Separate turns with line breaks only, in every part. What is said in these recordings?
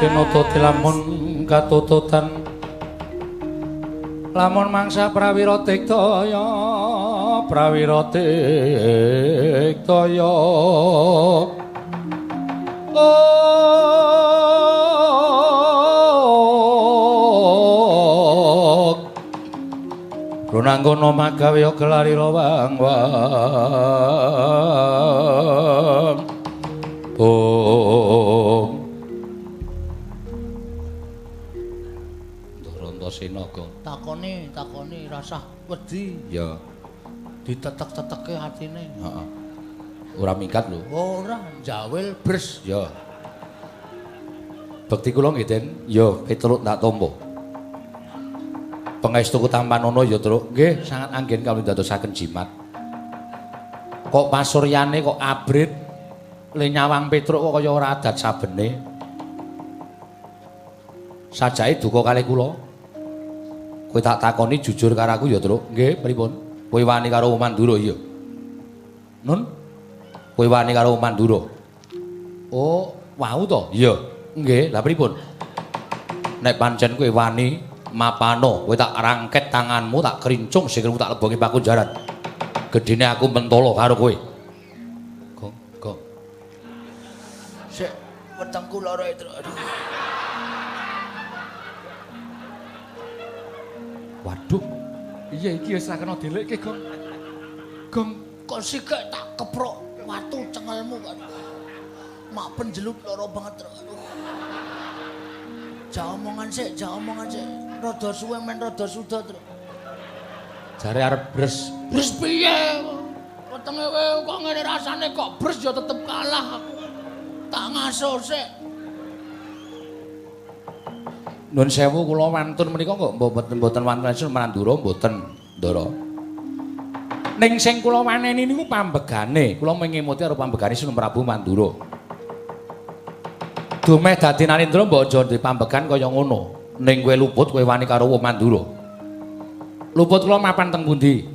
Tinata lamun katututan lamun mangsa prawira tiktaya prawira tiktaya Runanggono magawe gelari wang wang Bung Ndorantosena Gong
takoni takoni rasah wedi
ya
ditetek-teteke atine
heeh ora minggat lho
ora jawil bres
ya bekti kula nggih Den ya Petruk tak tampa pangestu tampanana ya Truk nggih sangat anggen kawula dadosaken jimat kok pasuryane kok abrit le nyawang Petruk kok kaya ora adat sabene sajake duka kalih kula kowe tak takoni jujur karo aku ya Truk nggih pripun kowe wani karo Mandura iya Nun kowe wani karo Mandura oh wau to iya nggih lha pripun nek pancen kowe wani mapano kowe tak rangket tanganmu tak krincung sikilmu tak lebongi pakunjaran gedene aku mentolo karo kowe gong gong
sik wetengku lara itu aduh
waduh iya iki wis ra kena delekke gong gong
kok sikek tak keprok watu cengelmu kan mak penjelut lara banget aduh jak omongan sik jak omongan sik rada suwe men rada suda Truk.
Jare arep bres.
Bres piye? Wetenge kowe kok ngene rasane kok bres ya tetep kalah aku. Tak ngaso sik.
Nuwun sewu kula wantun menika kok mboten wantun Mandura mboten, Ndara. Ning sing kula waneni niku pambegane. Kula mengemuti karo pambegane Sunan Prabu Mandura. Dumeh dadi Narendra mbok aja ndek pambegan kaya ngono. Ning kowe luput kowe wani karo wong Mandura. Luput kula mapan teng pundi?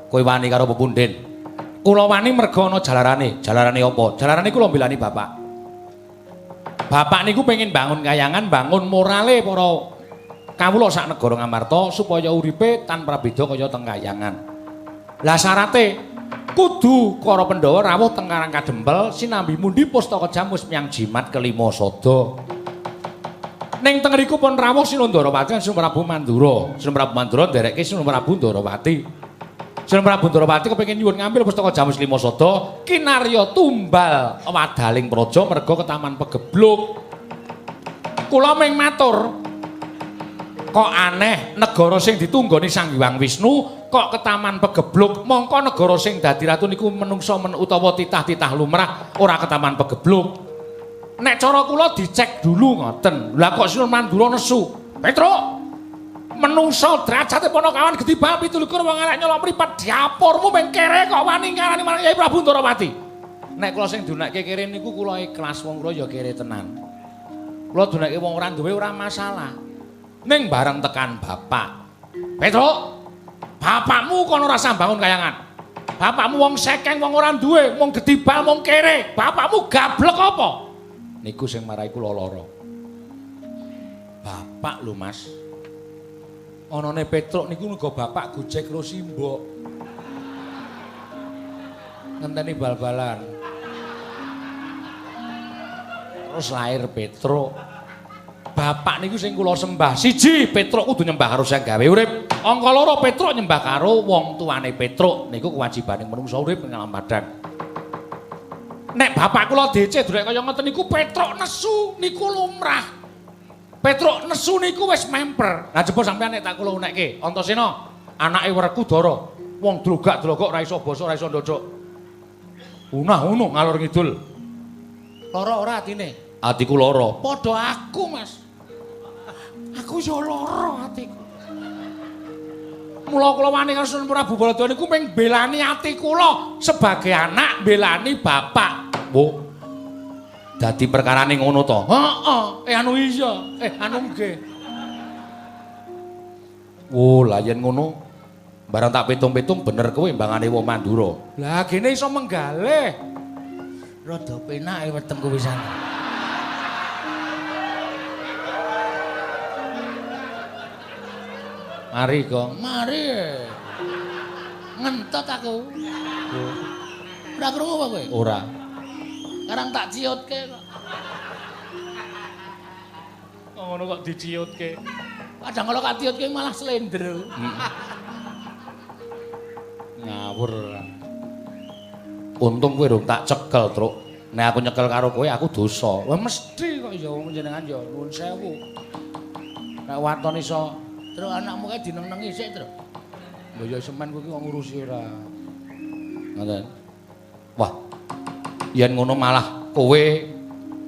Kowe wani karo pepunden. Kula wani merga ana jalarane. Jalarane apa? Jalarane kula mbelani bapak. Bapak niku pengen bangun kayangan, bangun morale para kawula sak negara Ngamarta supaya uripe tanpa beda kaya teng kayangan. Lah syarate kudu para Pandhawa rawuh teng Karang Kadempel sinambi mundi pustaka jamus miyang jimat kelima sada. Ning teng riku pun rawuh Sinun Ndarawati lan Sinun Prabu Mandura. Sinun Prabu Mandura nderekke Sinun Prabu Ndarawati. Sinun Prabu Ndarawati kepengin nyuwun ngambil pustaka jamus lima sada kinarya tumbal wadaling praja merga ketaman pegebluk. Kula ming matur kok aneh negara sing ditunggoni Sang Hyang Wisnu kok ketaman pegebluk mongko negara sing dadi ratu niku menungsa men utawa titah-titah lumrah ora ketaman pegebluk. Nek cara kula dicek dulu ngoten. Lah kok Sinun Mandura nesu. Petruk menungsa derajate Panakawan gedhi bab 27 wong arek nyolok mripat dapurmu meng kere kok wani ngarani marang Kyai Prabu Ndarawati. Nek kula sing dunekke kere niku kula ikhlas wong kula ya kere tenan. Kula dunekke wong ora duwe ora masalah. Ning bareng tekan bapak. Petruk, bapakmu kono ora sambangun kayangan. Bapakmu wong sekeng wong ora duwe, wong gedibal wong kere. Bapakmu gablek apa? Niku sing marai kula lara. Bapak lho Mas. Anane Petruk niku uga bapak gojek karo simbok. Ngenteni bal-balan. Terus lahir Petruk. Bapak niku sing kula sembah. Siji, Petruk kudu nyembah karo sing gawe urip. Angka loro Petruk nyembah karo wong tuane Petruk. Niku kewajibane manungsa urip ing alam padhang. Nek bapak kula DC durek kaya ngoten niku Petruk nesu niku lumrah. Petruk nesu niku wis memper. Lah jebul sampean nek tak kula unekke, Antasena anake Werkudara, wong drogak-drogok ora iso basa, ora iso ndocok. Unah-unuh ngalor ngidul.
Lara ora atine?
Atiku lara.
Padha aku, Mas. Aku yo lara atiku.
Mula kula wani karo Sunan Prabu Baladewa niku mung mbelani ati kula sebagai anak mbelani bapak. Wo. Dadi perkarane ngono to? Heeh. Anu iya. Anu nggih. Wo, lah yen ngono barang tak pitung-pitung bener kowe mbangane wong Mandura.
Lah gene iso menggalih. Rada penake wetengku pisan.
Mari, Gong.
Mari. Ngentot aku. Ora krungu apa kowe?
Ora.
Karang tak ciutke kok.
Ngono kok diciutke.
Kadang kalau tak ciutke malah slender.
Ngawur. Untung kowe rung tak cekel, Truk. Nek aku nyekel karo kowe aku dosa. Wah mesti kok ya jenengan ya nuwun sewu. Nek waton iso,
Truk anakmu kae dineng-nengi sik, Truk.
Lho ya semen kowe iki kok ngurusi ora. Ngoten. Wah. Yen ngono malah kowe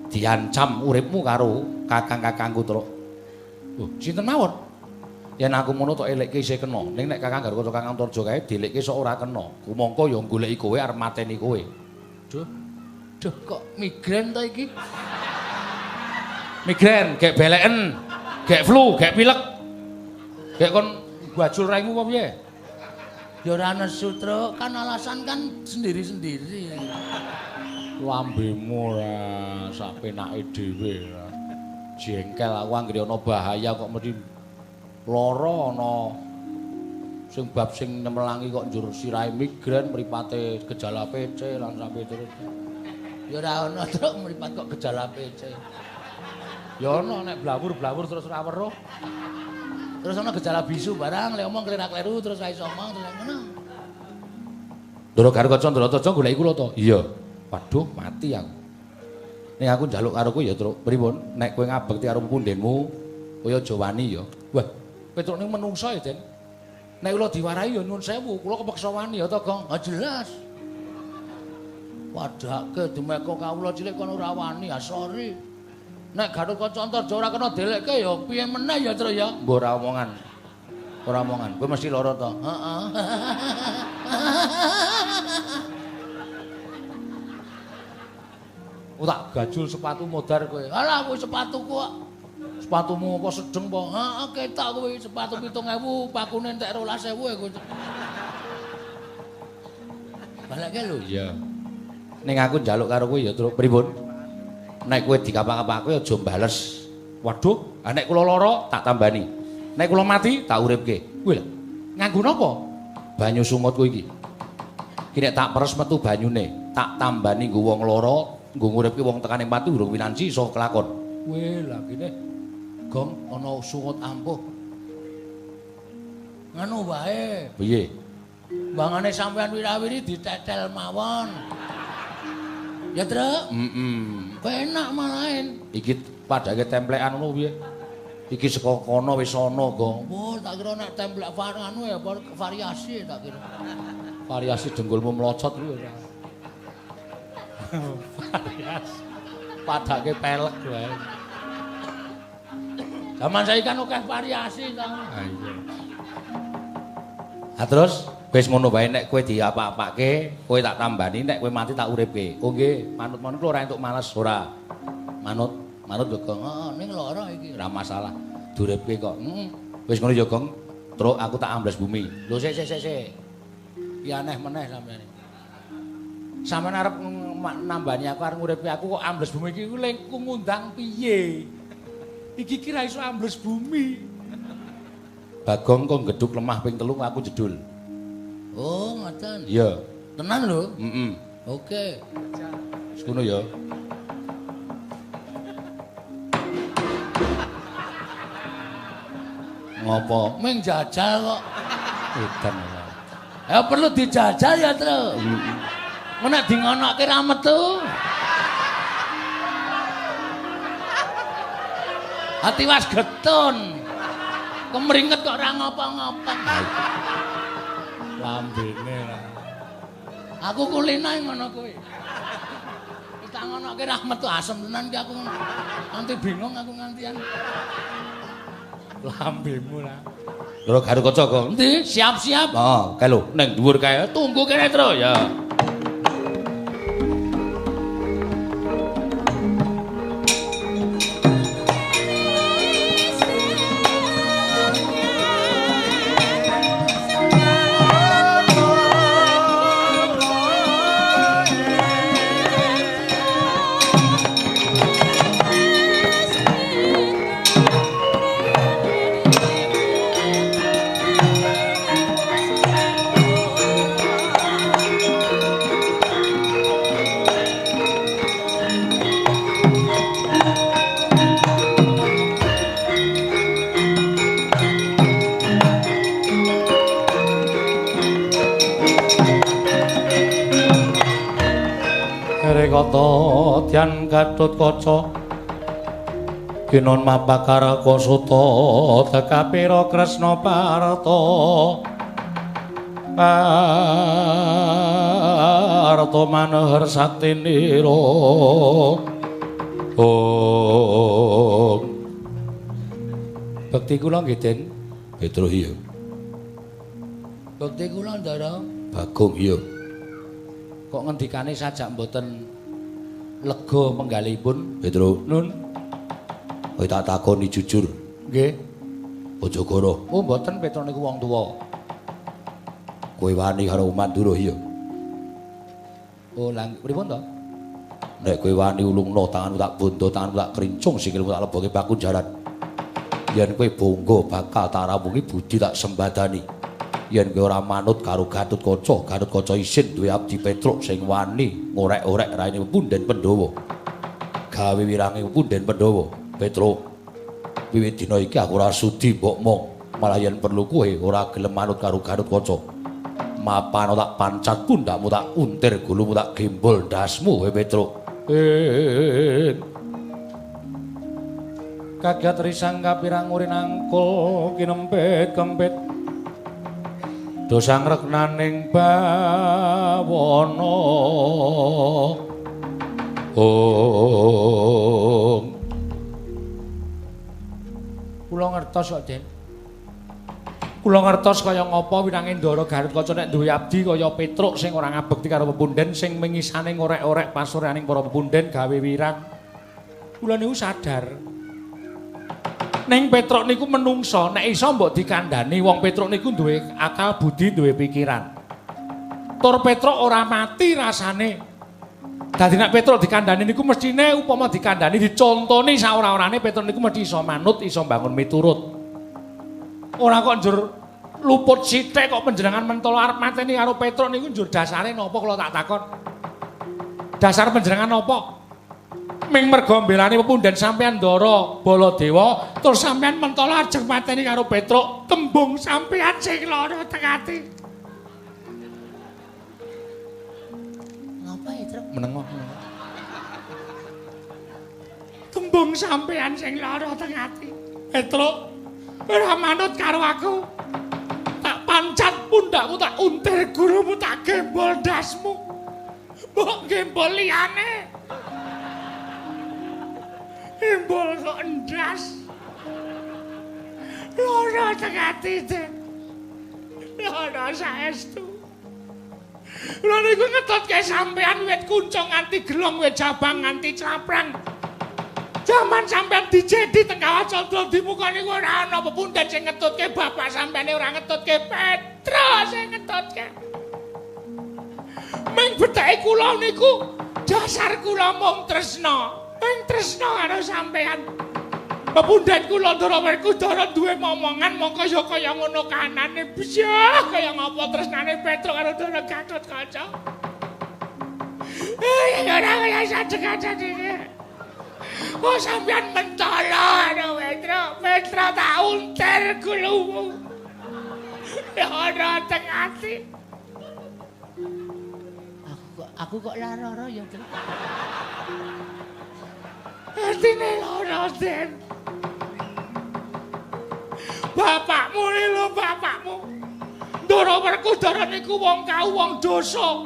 diancam uripmu karo kakang-kakangku, Truk. Lho, sinten mawon? Yen aku ngono tok elekke isih kena. Ning nek Kakang Garwa Kakang Antarja kae dielekke sok ora kena. Kumangka ya goleki kowe arep mateni kowe.
Duh. Duh kok migrain to iki?
Migrain, gek beleken, gek flu, gek pilek. Gek kon gajul raimu apa piye?
Ya ora nesu, Truk. Kan alasan kan sendiri-sendiri.
Lambemu ora sak penake dhewe. Jengkel aku anggere ana bahaya kok mesti lara ana sing bab sing nyemelangi kok njur sirahe migrain, mripate gejala PC lan sampe terus.
Ya ora ana, Truk, mripat kok gejala PC.
Ya ana nek blawur-blawur terus ora weruh.
Terus ana gejala bisu barang, lek omong kleru-kleru terus ra iso omong terus ngono.
Ndara Garwa Candra Taja goleki kula to? Iya. Waduh, mati aku. Ning aku njaluk karo kowe ya, Truk. Pripun? Nek kowe ngabekti karo pundhenmu, kowe aja wani ya. Wah, Petruk ning menungsa ya, Den. Nek kula diwarahi ya nyuwun sewu, kula kepeksa wani ya to, Gong.
Ah jelas. Padhake dumeka kawula cilik kono ora wani, ah sorry. Nek Gatot Kaca Antarja ora kena delekke ya piye meneh ya, Truk ya?
Mbok ora omongan. Ora omongan. Kowe mesti lara to?
Heeh.
Oh, tak gajul sepatu modar kowe.
Alah kuwi sepatuku kok.
Sepatumu apa sedeng apa?
Heeh, ketok kuwi sepatu 7.000, pakune entek 12.000 ya kuwi. Balekke lho.
Iya. Ning aku njaluk karo kowe ya, Truk. Pripun? Nek kowe dikapak-kapake aja bales. Waduh, nek kula lara tak tambani. Nek kula mati tak uripke. Kuwi lho. Nganggo napa? Banyu sumutku iki. Iki nek tak peres metu banyune, tak tambani nggo wong lara, nggo nguripke wong tekane mati urung winanci iso kelakon.
Weh, lha kene Gong ana sungut ampuh. Ngono wae.
Piye?
Bangane sampean wirawiri ditetel mawon. Ya, Truk?
Heeh.
Penak malahen.
Iki padake templekan ngono piye? Iki saka kono wis ana, Gong.
Wah, tak kira nek templek anu ya variasi tak kira.
Variasi dengkulmu mlocot kuwi ora. Variasi. Padake pelek wae.
Zaman saiki kan akeh variasi ta.
Ha iya. Ha terus wis ngono wae nek kowe diapa-apake, kowe tak tambani, nek kowe mati tak uripke. Oh nggih, manut-manut ora entuk males ora. Manut, manut yo, Gong.
Heeh, ning lara iki.
Ora masalah. Duripke kok. Heeh. Wis ngono ya, Gong. Truk aku tak ambles bumi.
Lho sik sik sik sik. Iki aneh meneh sampeyan.
Sampeyan arep nambani aku arep nguripke aku kok ambles bumi iki lengku ngundang piye? Iki ki ra iso ambles bumi. Bagong kok ngeduk lemah ping 3 aku jedul.
Oh, ngoten.
Iya.
Tenan lho?
Heeh.
Oke.
Wis ngono ya. Ngopo?
Ming jajal kok.
Edan ora.
Ya perlu dijajal ya, Truk.
Heeh.
Nek di ngonokke ra metu. Ati was getun. Kemringet kok ora ngapa-ngapa.
Lambene lah.
Aku kulina ngono kuwi. Tak ngonokke ra metu asem tenan ki aku. Nanti bingung aku ngantian.
Lambemu lah. Lho Garut Kaca kok.
Endi? Siap-siap.
Oh, kae lho ning dhuwur kae. Tunggu kene, Tru ya. Parta Dyan Gatotkaca Kinon Mapakaraka Suta Tekapira Kresna Parta Parta Manohar Saktinira. Om. Bekti kula nggih Den Petro iya.
Bekti kula Ndara.
Bagong iya. Kok ngendikane sajak mboten lega penggalihipun Petro? Nun. Kowe tak takoni jujur. Nggih. Aja goro. Oh mboten, Petro niku wong tuwa. Kowe wani karo Mandura iya. Oh lha pripun to? Nek kowe wani ulungno tanganmu tak bondo, tanganmu tak krincung, sikilmu tak leboke pakunjaran. Yen kowe bonggo bakal tak rawuhi budi tak sembadani. Yen kowe ora manut karo Gatotkaca, Gatotkaca isin duwe abdi Petruk sing wani ngorek-orek raine punden Pandhawa. Gawe wirange punden Pandhawa. Petruk, wiwit dina iki aku ora sudi mbok mong, malah yen perlu kowe ora gelem manut karo Gatotkaca. Mapano tak pancat pundakmu tak untir gulumu tak gembol ndasmu kowe Petruk. Kagiat risang kapirang urin angkul kinempit kempit dosang reknaning bawana. Om. Kula ngertos kok Den. Kula ngertos kaya ngapa winange Ndara Gatotkaca nek duwe abdi kaya Petruk sing ora ngabekti karo pepunden sing mengisane ngorek-orek pasuryaning para pepunden gawe wirang. Kula niku sadar. Ning Petruk niku menungso, nek iso mbok dikandhani wong Petruk niku duwe akal budi, duwe pikiran. Tur Petruk ora mati rasane. Dadi nek Petruk dikandhani niku mestine upama dikandhani dicontoni saora-orane Petruk niku mesti iso manut, iso mbangun miturut. Ora kok njur luput sithik kok panjenengan mentolo arep mateni karo Petruk niku njur dasare napa kula tak takon. Dasar panjenengan napa? Ming merga mbelani pepunden sampean Ndara Baladewa terus sampean mentolo ajeng mateni karo Petruk, tembung sampean sing lara teng ati.
Ngapa ya, Truk?
Menengo. Tembung sampean sing lara teng ati. Petruk ora manut karo aku. Tak pancat pundakmu, tak untir gurumu, tak gembol ndasmu. Mbok gembol liyane. Gembol kok ndas. Lara teng ati, Den. Lara saestu. Lha niku ngetutke sampean wit kuncung nganti gelong, wit jabang nganti claprang. Jaman sampean dijedi teng Kawah Candra Dimuka niku ora ana pepunden sing ngetutke, bapak sampeane ora ngetutke, Petro sing ngetutke. Ming betheke kula niku dasar kula mung tresna. Ming tresna karo sampean. Pepunden kula Ndara Werkudara duwe momongan mongko ya kaya ngono kanane. Bisyah kaya ngapa tresnane Petro karo Ndara Gatotkaca. Eh ora kaya sadeg-sadege. Oh sampean mentolo karo Petro, Petro tak untir gulumu. Ora teng ati.
Aku kok lara ya, Tru.
Atine lara, Den. Bapakmu lho, bapakmu. Ndara Werkudara niku wong kau wong dosa.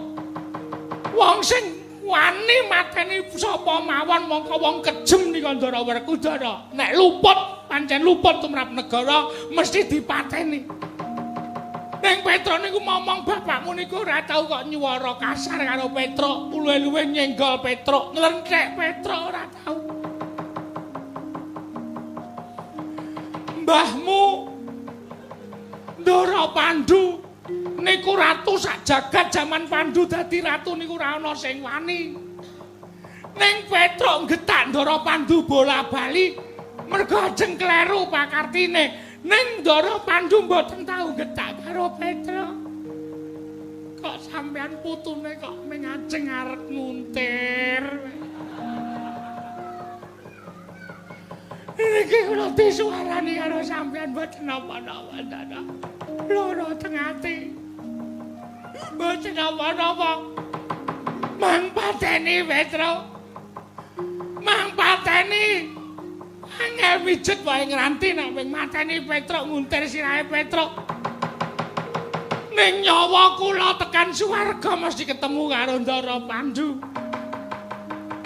Wong sing wani mateni sapa mawon mongko wong kejem nika Ndara Werkudara. Nek luput, pancen luput tumrap negara mesti dipateni. Ning Petro niku momong bapakmu niku ora tau kok nyuwara kasar karo Petro, luwe-luwe nyenggol Petro, nglenthek Petro ora tau. Mbahmu Ndara Pandu niku ratu sak jagat jaman Pandu dadi ratu niku ora ana sing wani. Ning Petruk nggetak Ndara Pandu bola-bali mergo ajeng kleru pakartine. Ning Ndara Pandu mboten tau nggetak karo Petruk. Kok sampean putune kok ming ajeng arep nguntir. Niki kula disuwarani karo sampean mboten napa-napa, Ndara. Lara teng ati. Mboten napa-napa. Mang pateni Petro. Mang pateni. Angel mijet wae ngranti nek ping mateni Petruk nguntir sirahe Petruk. Ning nyawa kula tekan swarga mesti ketemu karo Ndara Pandu.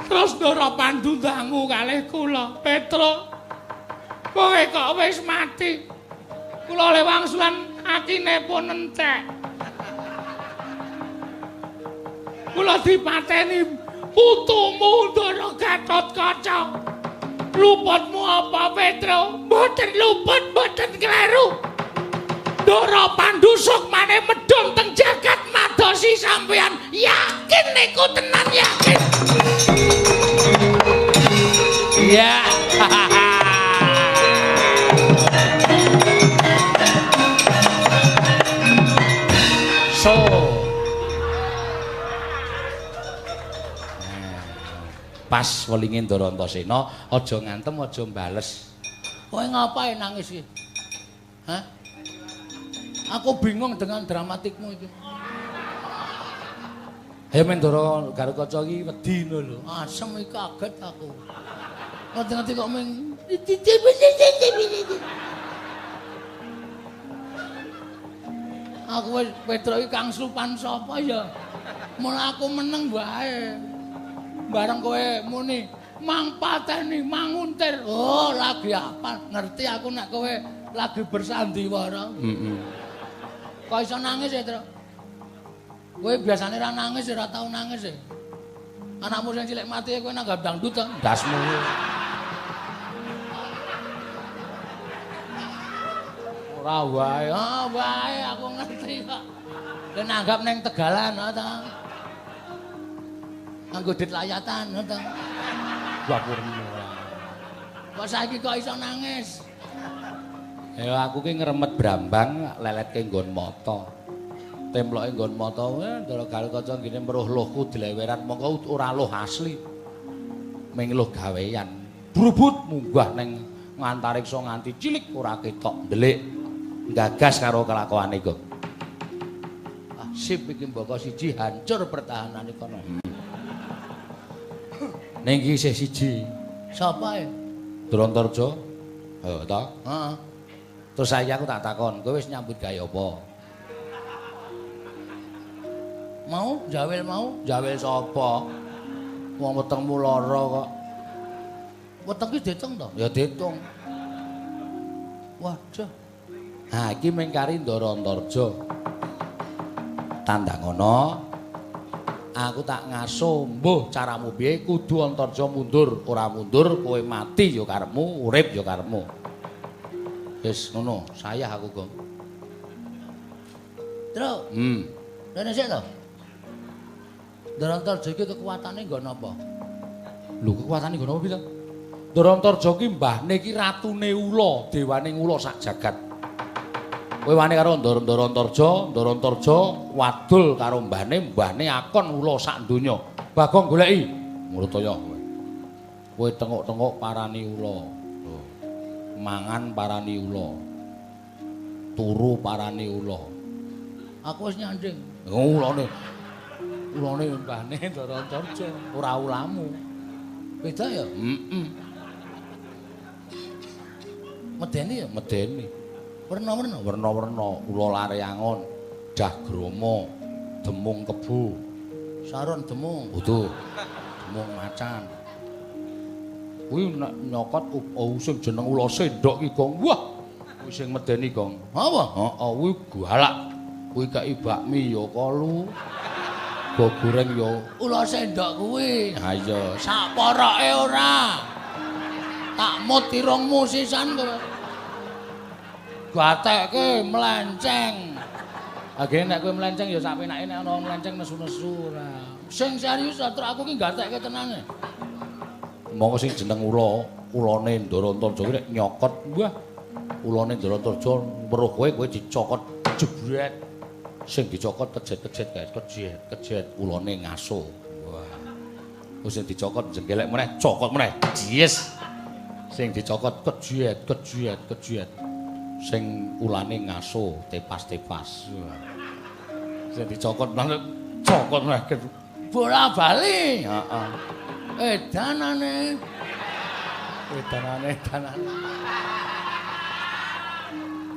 Terus Ndara Pandu dangu kalih kula, Petruk. Kowe kok wis mati. Kula le wangsulan akine pun entek. Kula dipateni putumu Ndara Gatotkaca. Luputmu apa Petro? Mboten luput, mboten kleru. Ndara Pandu sukmane medhun teng jagat madosi sampeyan. Yakin niku tenan yakin. Iya. So. Pas welinge Ndara Antasena aja ngantem aja mbales.
Kowe ngapain nangis iki? Hah? Aku bingung dengan dramatikmu iki.
Ayo men Ndara Garukaca iki wedi ngono lho.
Asem iki kaget aku. Ngerti-ngerti kok ming aku wis Petro iki kang slupan sapa ya? Mula aku meneng wae. Bareng kowe muni mang pateni manguntir. Oh, lagi apa? Ngerti aku nek kowe lagi bersandiwara.
Heeh.
Kok iso nangis ya, Tru? Kowe biasane ra nangis, ora tau nangis ya. Anakmu sing cilik mati kowe nanggap dangdut to?
Ndasmu. Ora wae.
Ah, wae aku ngerti kok. Kowe nanggap ning Tegalan ta? Nganggo dit layatan to.
Wapurmu.
Kok saiki kok iso nangis?
Ya aku ki ngremet brambang leletke nggon mata. Temploke nggon mata, Ndara Garukaca ngene meruh luhku dileweran mongko ora luh asli. Ming luh gawean. Brubut munggah ning ngantariksa nganti cilik ora ketok ndelik. Gagas karo kelakuane kok.
Ah, sip iki mboko siji hancur pertahanane kono.
Ning iki isih siji.
Sapa e?
Drontarja. Ha ta?
Heeh.
Terus saiki aku tak takon, kowe wis nyambut gawe apa?
Mau jawil mau?
Jawil sapa? Wong wetengmu lara kok.
Weteng ki ditung to?
Ya ditung.
Waduh.
Ha iki mung kari Ndara Antarja. Tandang ana aku tak ngaso mbuh caramu piye kudu Antarja mundur, ora mundur kowe mati ya karepmu, urip ya karepmu. Wis ngono, sayah aku, Gong.
Tru. Rene sik to. Ndara Antarja iki kekuatane nggon apa?
Lho, kekuatane nggon apa piye to? Ndara Antarja ki mbahne ki ratune ula, dewane ula sak jagat. Kowe wani karo Ndara Antarja, Ndara Antarja wadul karo mbahne, mbahne akon ula sak donya. Bagong goleki Mrutaya kowe. Kowe tengok-tengok parani ula. Mangan parani ula. Turu parani ula.
Aku wis nyanding.
Ulane. Ulane mbahne Ndara Antarja, ora ulamu.
Beda ya?
Heeh.
Medeni ya?
Medeni.
Werna-werna,
werna-werna, ula lareangon, dah grama, demung kebu,
saron demung.
Utuh. Demung macan. Kuwi nek nyokot oh sing jeneng ula sendok ki, Gong. Wah, kuwi sing medeni, Gong.
Apa?
Heeh, kuwi galak. Kuwi kei bakmi ya kolu. Go goreng ya
ula sendok kuwi.
Ha iya,
sak poroke ora. Tak mut irungmu sisan kowe. Gatekke mlenceng.
Lha nek kowe mlenceng ya sak penake nek ana mlenceng nesu-nesu ora.
Sing serius truk aku ki gatekke tenane.
Monggo sing jeneng ula, ulane Ndara Antarja kuwi nek nyokot, wah. Ulane Ndara Antarja weruh kowe, kowe dicokot jebret. Sing dicokot kejet-kejet kae, kejet-kejet ulane ngaso. Wah. Wis sing dicokot jenggelek meneh, cokot meneh. Yes. Sing dicokot kejet, kejet, kejet. Sing ulane ngaso, tepas-tepas. Wah. Sing dicokot meneh, cokot meneh.
Bola bali. Heeh. Edanane. Edanane, edanane.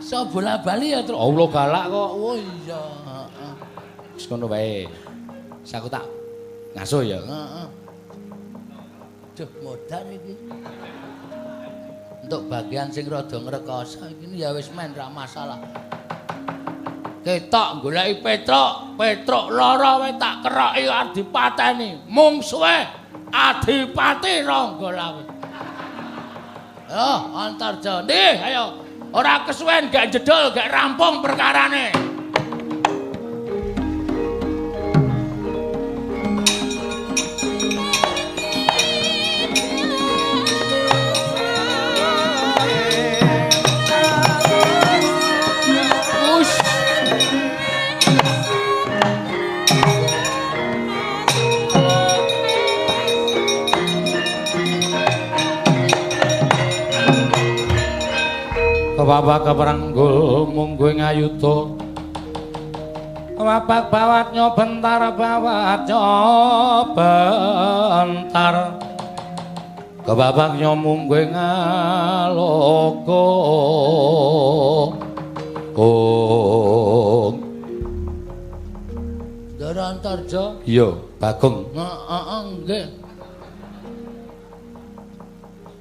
So bola bali ya, Truk.
Allah galak kok.
Oh iya, heeh.
Wis ngono wae. Wis aku tak ngasuh ya.
Heeh. Duh, modar iki. Untuk bagian sing rada ngrekoso iki ya wis men ra masalah. Ketok goleki Petruk, Petruk lara wae tak keroki arep dipateni. Mungsuhe Adipati Ranggalawe. Oh, Antarja. Nih, ayo. Ora kesuwen gak jedul, gak rampung perkarane.
Kewabak keperanggul mungguh ngayuda. Kewabak bawat nyobentar bawat nyobentar. Kewabak nyomungguh ngaloko. Kong.
Ndara Antarja.
Iya, Bagong.
Heeh, nggih.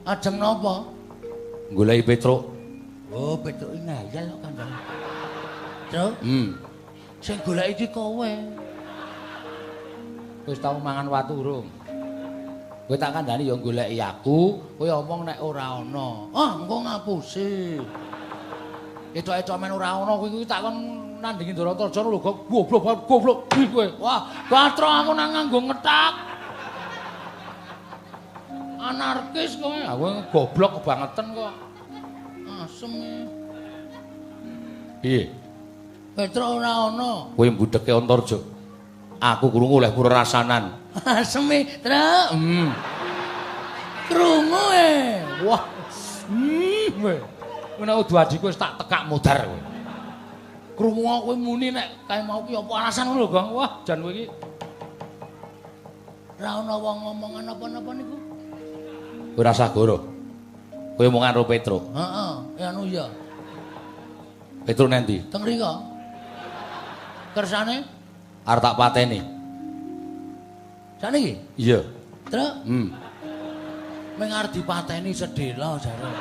Ajeng napa?
Goleki Petruk.
Oh, Petruk ngayal kok kandhane. Truk? Sing golek iki kowe.
Wis tau mangan watu urung? Kowe tak kandhani ya goleki aku, kowe omong nek ora ana.
Ah, engko ngapusi.
Etok-etok men ora ana kowe kuwi tak kon nandingi Ndara Antarja lho goblok goblok kuwi kowe.
Wah, katro aku nang nganggo ngethak.
Anarkis kowe. Aku goblok kebangetan kok.
Asem.
Piye?
Petruk ora ana.
Kowe mbudheke Antarja. Aku krungu oleh purrasanan.
Aseme, Truk. Krungu e.
Wah. Kowe. Nek udu adhiku wis tak tekak modar kowe. Krungu kowe muni nek kae mau ki apa alasan ngono lho, Gong. Wah, jan kowe iki
ora ana wong ngomongan apa-apa niku.
Ora usah goro. Kowe omongan karo Petruk.
Heeh, ya anu ya.
Petruk nendi?
Teng mriko. Kersane
arep tak pateni.
Saniki?
Iya.
Truk? Meng arep dipateni sedhela jare.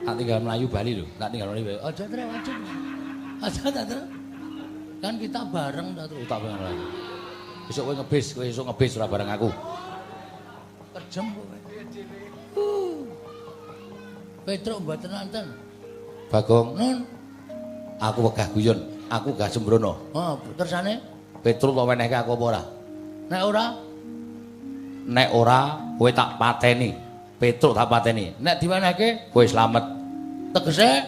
Tak tinggal mlayu bali lho, tak tinggal mlayu bali.
Aja Truk, aja. Aja ta, Truk. Kan kita bareng ta, Truk.
Tak bareng lagi. Besok kowe ngebis, kowe esuk ngebis ora bareng aku.
Kejem kowe. Petruk mboten nonton.
Bagong.
Nun.
Aku wegah guyon, aku gak sembrono.
Oh, tersane?
Petruk kok wenehke aku apa ora?
Nek ora?
Nek ora, kowe tak pateni. Petruk tak pateni.
Nek diwenehke,
kowe slamet.
Tegese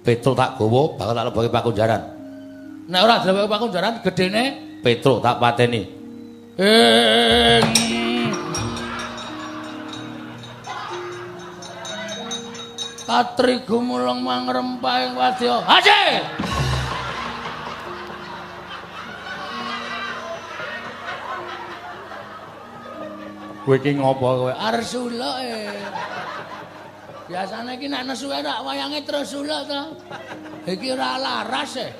Petruk tak gawa bakal tak lebokke pakunjaran.
Nek ora dilebokke pakunjaran gedene
Petruk tak pateni.
Katri gumulung mangrempah ing wadya. Haji!
Kowe iki ngopo kowe?
Arsuluk e. Biasane iki nek nesu rak wayange terus suluk to. Iki ora laras e.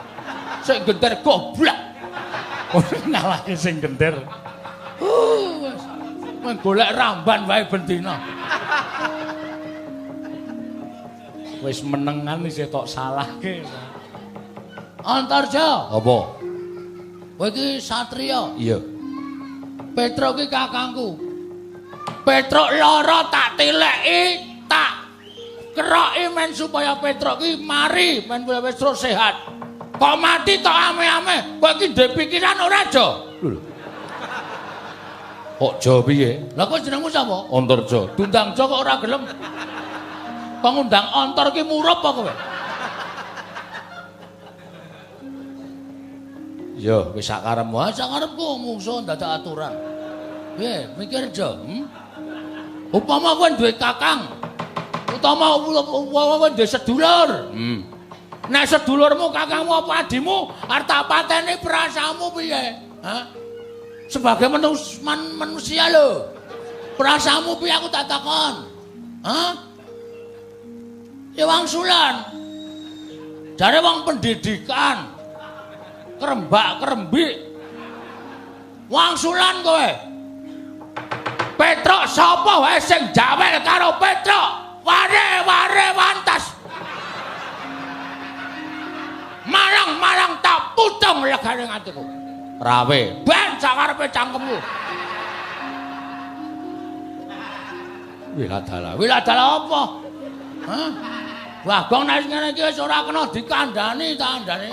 Sing genter goblok. Ngalahke sing genter.
Wis. Men golek ramban wae bendina.
Wis menengan isih tok salahke.
Antarja.
Apa?
Kowe iki satriya.
Iya.
Petruk iki kakangku. Petruk lara tak tileki, tak keroki men supaya Petruk iki mari, men supaya Petruk sehat. Kok mati tok ame-ame? Kowe iki ndek pikiran ora, Jo?
Lho. Kok Jo piye?
Lah kowe jenengmu sapa?
Antarja.
Dundang Jo kok ora gelem. Kok ngundang Antar ki murup apa kowe?
Yo, wis sak karepmu.
Wah, sak karepku mungsuh ndadak aturan. Piye, mikir Jo? Upama kowe duwe kakang, utawa upama kowe duwe sedulur. Nek sedulurmu, kakangmu apa adimu arep tak pateni perasaanmu piye? Hah? Sebagai manusia lho. Perasaanmu piye aku tak takon? Hah? Ya wangsulan. Jare wong pendidikan. Kerembak-kerembik. Wangsulan kowe. Petruk sapa wae sing jawel karo Petruk? Ware-ware wantas. Marang-marang tak putung legane atiku.
Rawe.
Ben sakarepe cangkemmu.
Wiladala.
Wiladala apa? Hah? Bagong nek ngene iki wis ora kena dikandhani ta kandhane.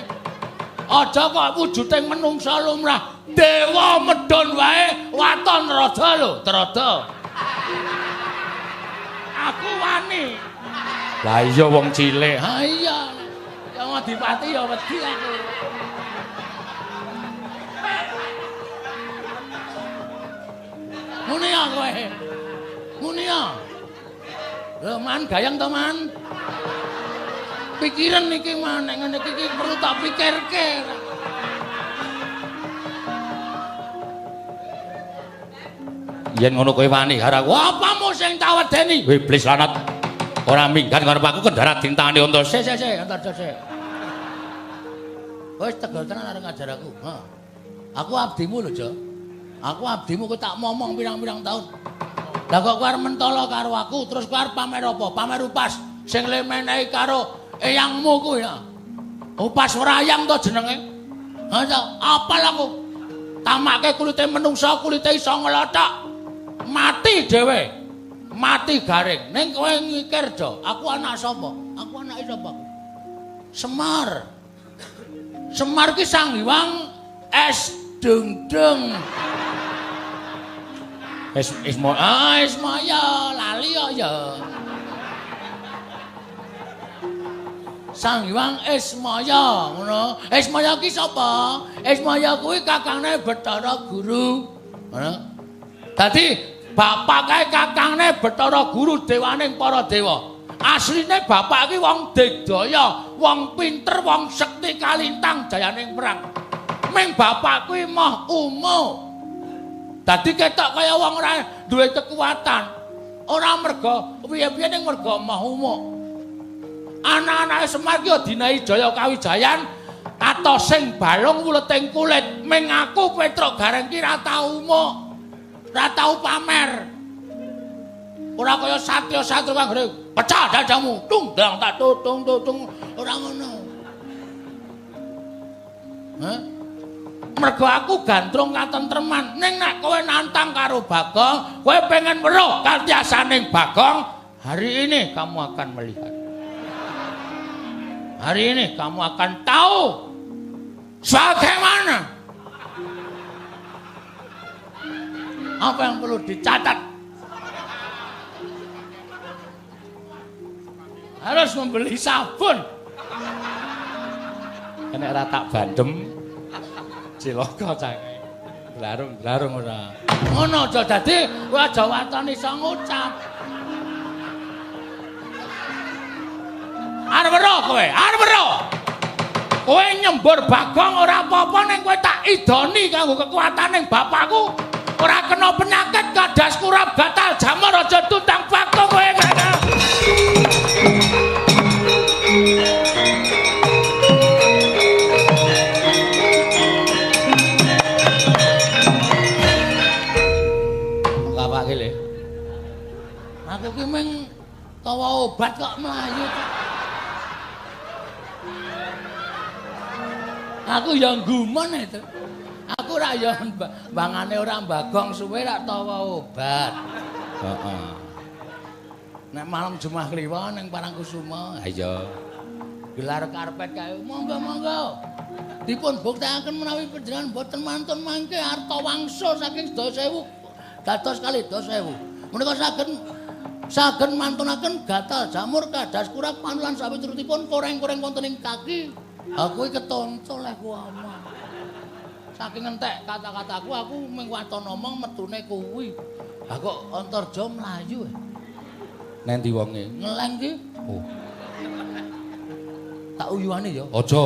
Aja kok wujuding menungsa lumrah. Dewa medhun wae waton raja lho, trada. Aku wani.
Lah iya wong cilik.
Ha iya. Ya Adipati ya wedi aku. Muni ya kowe. Muni ya. Lho man gayeng to man. Pikiran iki man nek ngene iki perlu tak pikirke.
Yen ngono kowe wani karo aku.
Apamu sing tak wedeni?
Iblis lanat. Ora minggat ngarep aku kendara dintane Antasya.
Sik sik sik Antasya sik. Wis tegel tenan arep ngajar aku. Ha. Aku abdimu lho, Jo. Aku abdimu kowe tak momong pirang-pirang taun. Lah kok kowe arep mentolo karo aku terus kowe arep pamer apa? Pamer upas sing le menehi karo eyangmu kuwi ya. Upas wrayang to jenenge. Ha ta, apal aku. Tamake kulite menungsa, kulite iso nglothok. Mati dhewe. Mati garing. Ning kowe mikir, Jo, aku anak sapa? Aku anake sapa aku? Semar. Semar ki Sang Hyang Es Dengdeng.
Es Isma
ah Ismaya lali kok ya. Sang Hyang Ismaya ngono. Ismaya ki sapa? Ismaya kuwi kakangne Bathara Guru. Ngono. Dadi bapak kae kakangne Bathara Guru dewaning para dewa. Asline bapak ki wong digdaya, wong pinter, wong sekti kalintang jayaning perang. Ming bapak kuwi moh umo. Dadi ketok kaya wong ora duwe kekuatan. Ora merga piye-piye ning merga moh umo. Anak-anake Semar ki dinahi Jaya Kawijayan atosing balung wuleting kulit. Ming aku Petruk Gareng ki ra tau umuk. Ra tau pamer. Ora kaya satya-satya kang pecah dadamu, tung dang tak tutung tutung ora ngono. Hah? Mergo aku gandrung katentreman. Ning nek kowe nantang karo Bagong, kowe pengen weruh katiasaning Bagong, hari ini kamu akan melihat. Hari ini kamu akan tahu bagaimana apa yang perlu dicatat. Harus membeli sabun.
Nek ora tak bandem cilaka cangke. Blarung-blarung ora.
Ngono aja dadi kowe aja waton iso ngucap. Arep weruh kowe, arep weruh. Kowe nyembur Bagong ora apa-apa ning kowe tak idoni kanggo kekuatan ning bapakku. Ora kena penyakit kadas kurap gatal jamur aja tutang Bagong kowe.
Ngawake le.
Aku ki mung tawa obat kok mlayu. Aku ya gumun itu. Aku ora ya bangane ora Bagong suwe rak tawa obat.
Heeh.
Nek malam Jumat Kliwon ning Parangkusuma,
ha iya.
Gelar karpet kae, monggo-monggo. Dipun buktekaken menawi panjenengan boten mantun mangke arta wangsa saking 10.000 dados kalih 10.000. Menika saged mantunaken gatal jamur kadas kurap panulan sawiturutipun koreng-koreng wonten ing kaki. Ha kuwi ketonco leh ku omong. Saking entek kata-kataku aku mung waton omong metune kuwi. Ha kok Antarja mlayu.
Nendi wonge?
Ngeleng ki.
Oh.
Tak Tak uyuhane ya.
Aja.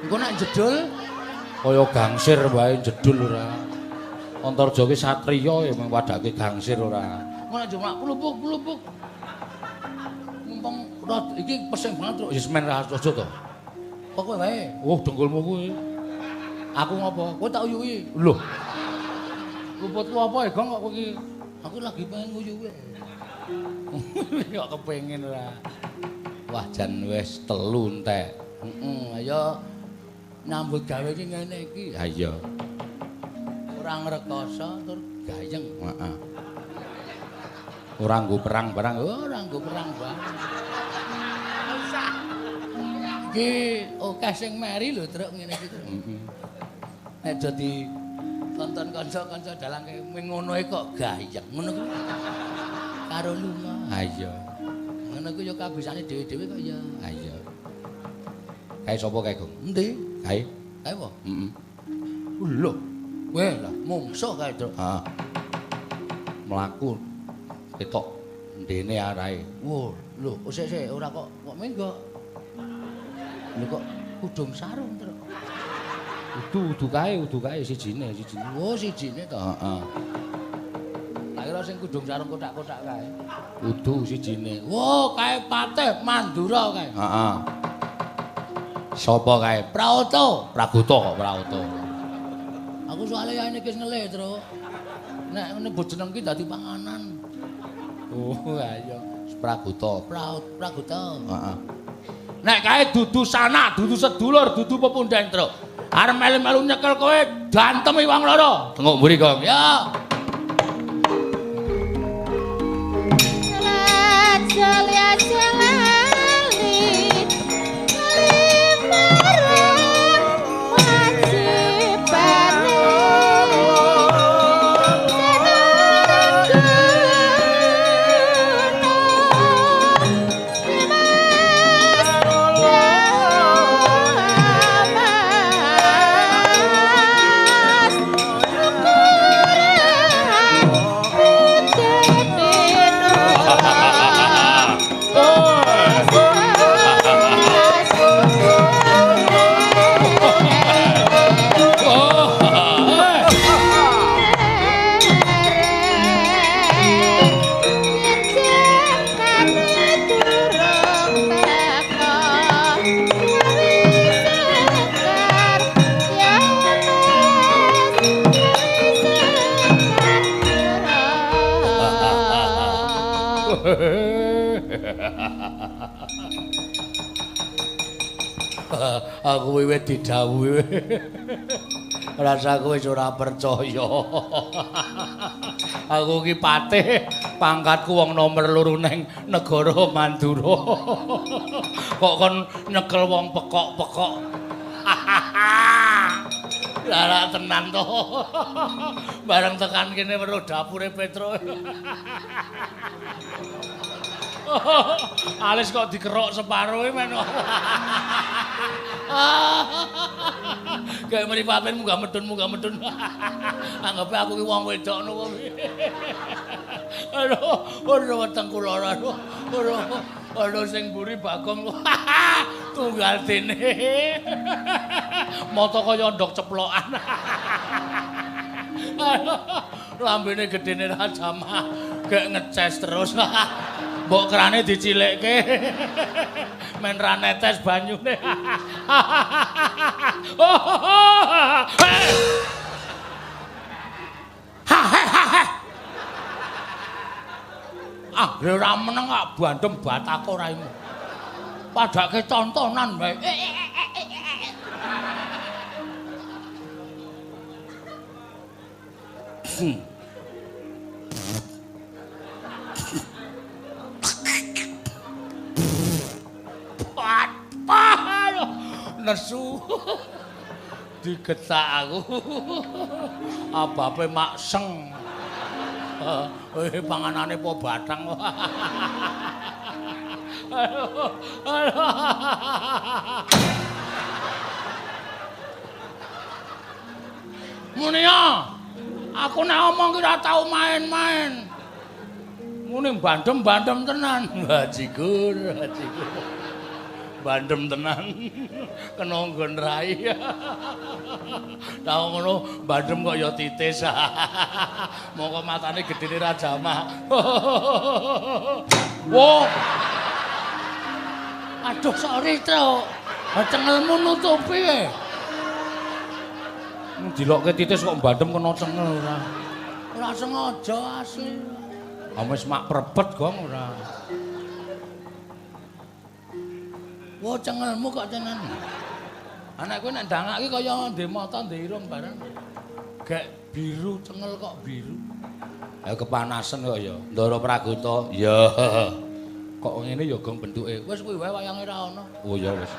Engko nek jedul
kaya gangsir wae jedul ora. Antarja ki satriya ya mung wadake gangsir ora.
Engko nek jumak plupuk-plupuk. Mumpung iki pesing banget, Truk.
Ya semen ra aja to.
Kok kowe wae?
Oh, dengkulmu kuwi.
Aku ngopo? Kowe tak uyuhi.
Lho.
Luputku apa ya, Gong kok kowe iki? Aku lagi pengen nguyuhi.
Kok kepengin ora. Wah, jan wis telu entek.
Heeh, ayo nyambut gawe iki ngene iki.
Ha iya.
Ora ngrekoso tur gayeng.
Heeh. Ora nggo perang barang.
Ora nggo perang barang. Iki akeh sing meri lho, Truk, ngene iki.
Heeh.
Nek dadi tonton kanca-kanca dalang ngono kok gayeng ngono kuwi. Karo lunga.
Ha iya.
Ngono kuwi ya kabisane dhewe-dhewe kok ya.
Ha iya. Kae sapa kae, Gong?
Endi?
Kae.
Kae apa?
Heeh.
Lho. Weh lah, mungsuh kae, Truk.
Heeh. Mlaku ketok ndene arahe.
Wo, lho, sik sik ora kok kok menggok. Lho kok kudung sarung, Truk.
Udu kae sijine, sijine.
Oh, sijine to.
Heeh.
Tak kira sing kudung sarung kotak-kotak kae.
Udu sijine.
Wo, kae Patih Mandura kae.
Heeh. Sapa kae?
Praoto.
Pragoto kok Praoto.
Aku soalé ya iki wis ngelih, Truk. Nek ngene jeneng ki dadi panganan.
Oh, ayo. Pragoto.
Pragoto.
Heeh. Nek kae dudu sanak, dudu sedulur, dudu pepundhen, Truk. Arep melu-melu nyekel kowe dantemi wong loro. Tengok mburi, Gong.
Ya. Aku wiwit didhawuhi. Rasaku wis ora percaya. Aku iki patih, pangkatku wong nomer loro neng negara Mandura. Kok kon nyekel wong pekok-pekok. Lah tenan to. Bareng tekan kene weruh dapure Petro. Alis kok dikerok separuh men. Kayak mripate munggah medun. Anggape aku ki wong wedok ngono kuwi. Aduh, aduh wetengku lara. Aduh, aduh sing mburi Bagong. Tunggal dene. Mata kaya ndok ceplokan. Lambene gedene ra jamah, gek ngeces terus. Mbok kerane dicilikke. Men ra netes banyune. Ah, ora meneng kok bandem batako raimu. Padake tontonan wae. Nesu digetak aku. Abape makseng. Panganane po bathang. Munia, aku nek omong ki ora tau main-main. Ngene bandem-bandem tenan. Bajigur, bajigur. Bandem tenan. Kena nggon rai. Tau ngono bandem kok ya titis. Mongko matane gedene ra jamak. Wo. Aduh, sorry, Truk. Cengelmu nutupi e.
Dilokke titis kok bandem kena cengel ora.
Ora sengaja asli.
Wis mak prebet gong ora.
Wo cengelmu kok tenan. Anak kowe nek ndangak iki kaya ndek mata ndek irung bareng. Gek biru cengel kok biru.
Ya kepanasan kok ya. Ndara Pragota. Ya. Kok ngene ya gong bentuke.
Wis kuwi wae wayange ra ono.
Oh ya wis.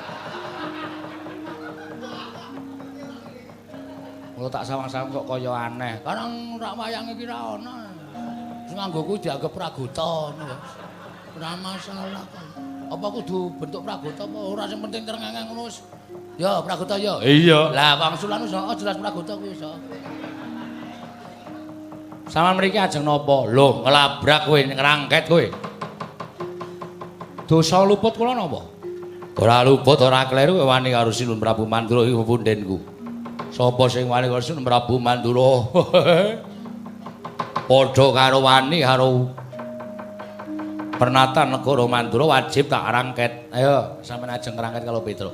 Kula tak sawang-sawang kok kaya aneh.
Karang rak wayange iki ra ono. Sing nganggo kuwi dianggep Pragota ngono wis. Ora masalah kok. Apa kudu bentuk Pragota apa ora sing penting trengengeng ngono wis. Ya Pragota ya.
Iya.
Lah wangsulan wis jelas Pragota kuwi wis.
Sampeyan mriki ajeng napa? Lho, nglabrak kowe, ngrangket kowe. Dosa luput kula napa? Ora luput, ora kleru kowe wani karo Sinuwun Prabu Mandura iki pundhenku. Sapa sing wani karo Sinuwun Prabu Mandura? Padha karo wani karo pernatan negara Mandura wajib tak rangket. Ayo sampeyan ajeng ngrangket karo Petruk.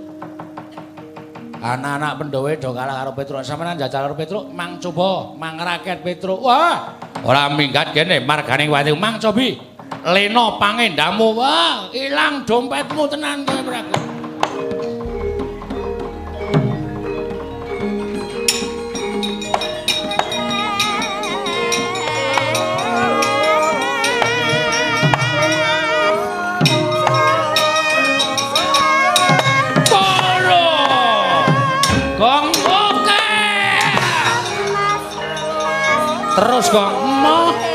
Anak-anak Pandhawa do kalah karo Petruk. Sampeyan jajal karo Petruk, mang coba mang raket Petruk. Wah, ora minggat kene margane wati mang cobi. Lena pangendamu.
Wah, ilang dompetmu tenan kowe Prabu.
Gong oke. Terus gong emoh.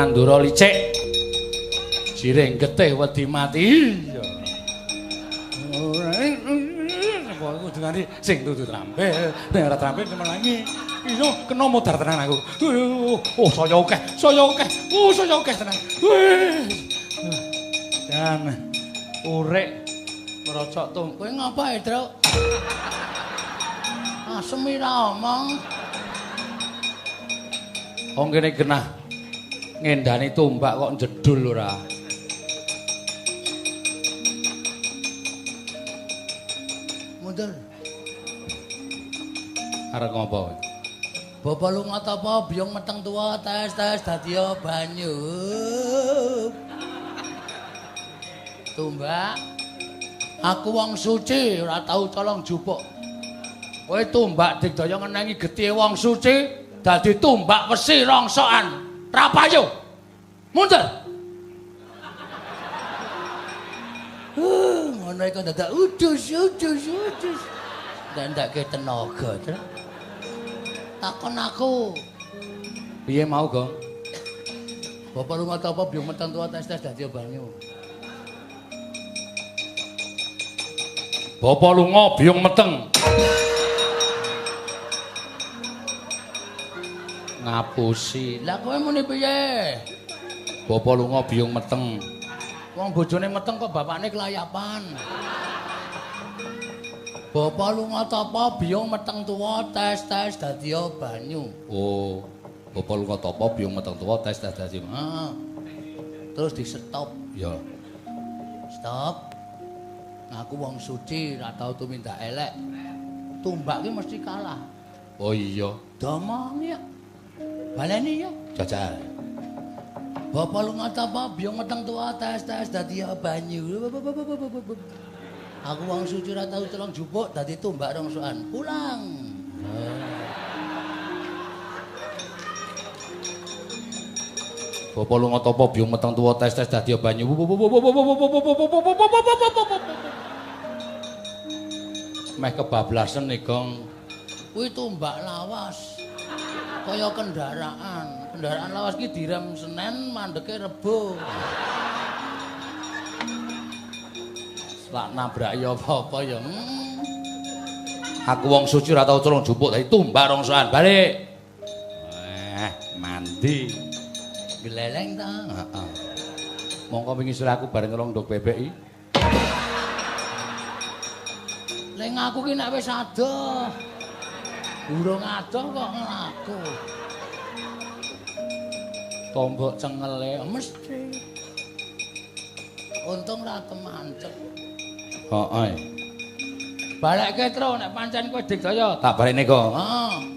Mandura licik. Jiring getih wedi mati. Iya. Ora kudu nganti sing dudu trampil, nek ora trampil melangi. Iya, kena modar tenan aku. Oh, saya akeh, saya akeh. Oh, saya akeh tenan. Dan urek merocok tung.
Kowe ngapa, Truk? Asem ora omong.
Wong kene genah ngendani tombak kok jedul ora.
Mundur.
Arep ngopo?
Bapak lunga tapa biyung meteng tuwa tes-tes dadi banyu. Tumbak. Aku wong suci ora tau colong jupuk.
Kowe tumbak digdaya ngenengi getihe wong suci dadi tumbak wesi rongsokan. Ra payu. Mundur.
Ngono iku dadak udus udus udus. Ndandake tenaga, Truk. Takon aku.
Piye mau, Gong?
Bapak lunga tapa biyung meteng tuwa tes-tes dadi banyu.
Bapak lunga biyung meteng. Ngapusi.
Lah kowe muni piye?
Bapak lunga biyung meteng.
Wong bojone meteng kok bapakne kelayapan. Bapak lunga tapa biyung meteng tuwa tes-tes dadi banyu.
Oh, bapak lunga tapa biyung meteng tuwa tes-tes dadi.
Heeh. Terus di stop.
Ya.
Stop. Aku wong suci ora tau tumindak elek. Tumbak ki mesti kalah.
Oh iya.
Domongi ya. Baleni ya.
Jajal.
Bapak lunga tapa biyung meteng tuwa tes-tes dadi banyu. Aku wong suci ora tau colong jupuk dadi tumbak rongsokan. Pulang.
Bapak lunga tapa biyung meteng tuwa tes-tes dadi banyu. Meh kebablasen nih, Gong.
Kuwi tumbak lawas. Kaya kendaraan. Kendaraan lawas ki direm Senen, mandeke Rebo.
Lak nabraki apa-apa ya. Aku wong suci ora tau colong jupuk dadi tumbak rongsokan. Balik. Mandi.
Gleleng ta?
Heeh. Mongko wingi sore aku bareng nyolong nduk bebek iki.
Ning aku ki nek wis adoh. Durung adoh kok nglaku.
Tombok cengele
mesti. Untung ra temancep.
Heeh.
Balekke, Tru, nek pancen kowe digdaya.
Tak balekne kok.
Heeh.